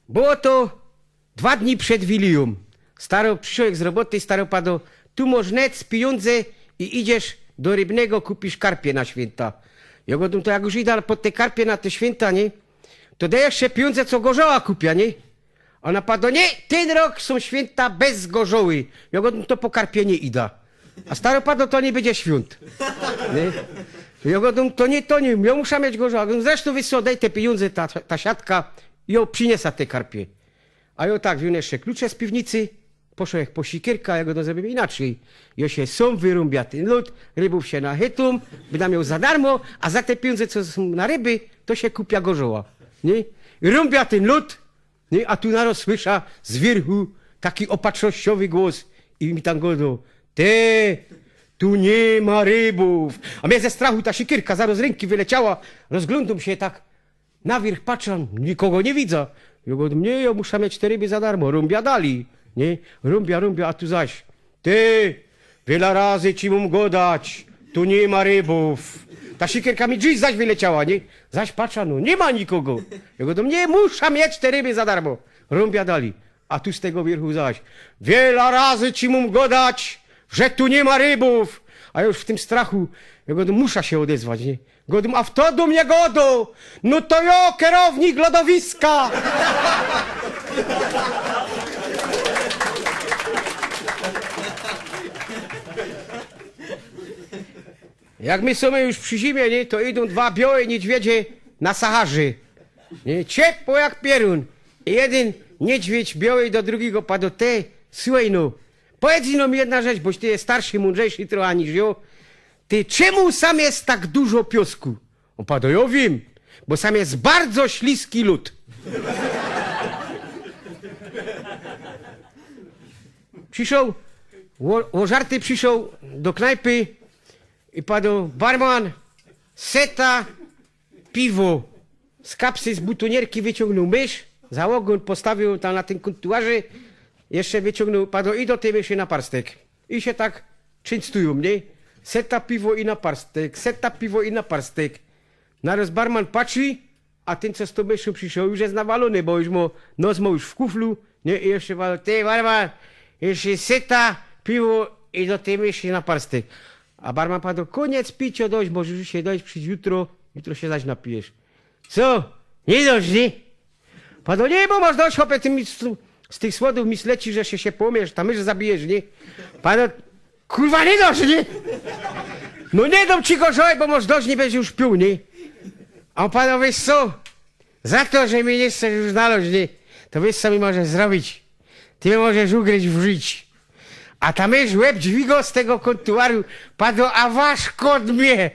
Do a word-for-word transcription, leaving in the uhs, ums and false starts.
Było to dwa dni przed Wilijōm. Staro, prziszoł z roboty, staro pado: „Tu mosz net pijōndze i idziesz do Rybnego, kupisz karpie na świynta”. Jŏ godōm: „To jak już ida po te karpie na te świynta, niy, to dej jeszcze pijōndze, co gorzoła kupia, niy?” Ôna pado: „Niy, tyn rok sōm świynta bez gorzoły”. Jŏ godōm: „To po karpie niy ida”. A staro pado: „To niy bydzie świōnt”. Niy? Jŏ godōm: „To niy, to niy, jŏ musza mieć gorzoła”. Godōm: „Zresztōm, wiysz co, dej te pijōndze, ta, ta siatka, jŏ prziniesa te karpie”. A jŏ tak, wziōn jeszcze klucze z piwnicy, poszoł jak po sikierka, jŏ godōm: „Zrobiymy inaczyj. Jŏ sie sōm wyrōmbia tyn lōd, rybōw sie nachytōm, byda mioł za darmo, a za te pijōndze, co sōm na ryby, to sie kupia gorzoła”. Niy? I rōmbia tyn lōd, niy? A tu naroz słysza z wierchu taki ôpatrznościowy głos i mi tam godo: „Ty, tu niy ma rybōw”. A mie ze strachu ta sikierka zaroz z rynki wyleciała, rozglōndōm sie tak, na wierch patrzã, nikogo niy widza. Jŏ godōm: „Niy, jŏ musza mieć te ryby za darmo”, rōmbia dalij, niy? Rōmbia, rōmbia, a tu zaś: „Ty, wiela razy ci mōm godać, tu niy ma rybōw”. Ta sikierka mi gdzys zaś wyleciała, niy? Zaś patrzã, no niy ma nikogo. Jŏ godōm: „Niy, musza mieć te ryby za darmo”, rōmbia dalij. A tu z tego wierchu zaś: „Wiela razy ci mōm godać, że tu niy ma rybōw”. A już w tym strachu, jŏ godōm, musza sie ôdezwać, niy? Godōm: „A fto do mie godo?” „No to jŏ, kerownik lodowiska”. Jak my sōm już przi zimie, niy, to idōm dwa biołe niedźwiedzie na Saharze. Niy? Ciepło jak pierōn. I jedyn niedźwiedź bioły do drugigo pado: „Ty, suchej no, powiedz ino mi jedna rzecz, boś ty je starszy, mōndrzejszy trocha niż jŏ. Ty, czymu sam je tak dużo piosku?” Ôn pado: „Jŏ wiym, bo sam je bardzo śliski lōd”. Prziszoł, ło-, ôżarty prziszoł do knajpy i pado: „Barman, seta piwo”. Z kapsy, z butonierki wyciōngnōł mysz, za ôgōn postawiōł tam na tym kōntuarze, jeszcze wyciōngnōł, pado: „I do tyj myszy na parstek”. I sie tak czyństujōm, niy? Seta piwo i na parstek, seta piwo i na parstek. Naroz barman patrzi, a tyn, co z tōm myszōm prziszoł, już je nawalōny, bo już mo, nos mo już w kuflu, niy? I jeszcze pado: „Ty, barman, jeszcze seta piwo i do tyj myszy na parstek”. A barman pado: „Kōniec piciŏ, dość, możesz już sie dość, przidź jutro, jutro sie zaś napijesz”. „Co? Niy dość, niy?” Pado: „Niy, bo mosz dość, chopie, ty mi z, z tych słodōw mi zleci, że sie, sie połōmiesz, ta mysz zabijesz, niy?” Pado: „Kurwa, niy dość, niy? No niy dōm ci gorzołej, bo mosz dość, niy bydziesz już piōł, niy?” A ôn pado: „Wiysz co? Za to, że mie niy chcesz już naloźć, niy, to wiysz, co mi możesz zrobić? Ty mie możesz ugryźć w żilc”. A ta mysz łeb dźwigo z tego kōntuaru, pado: „A wasz kod mie!”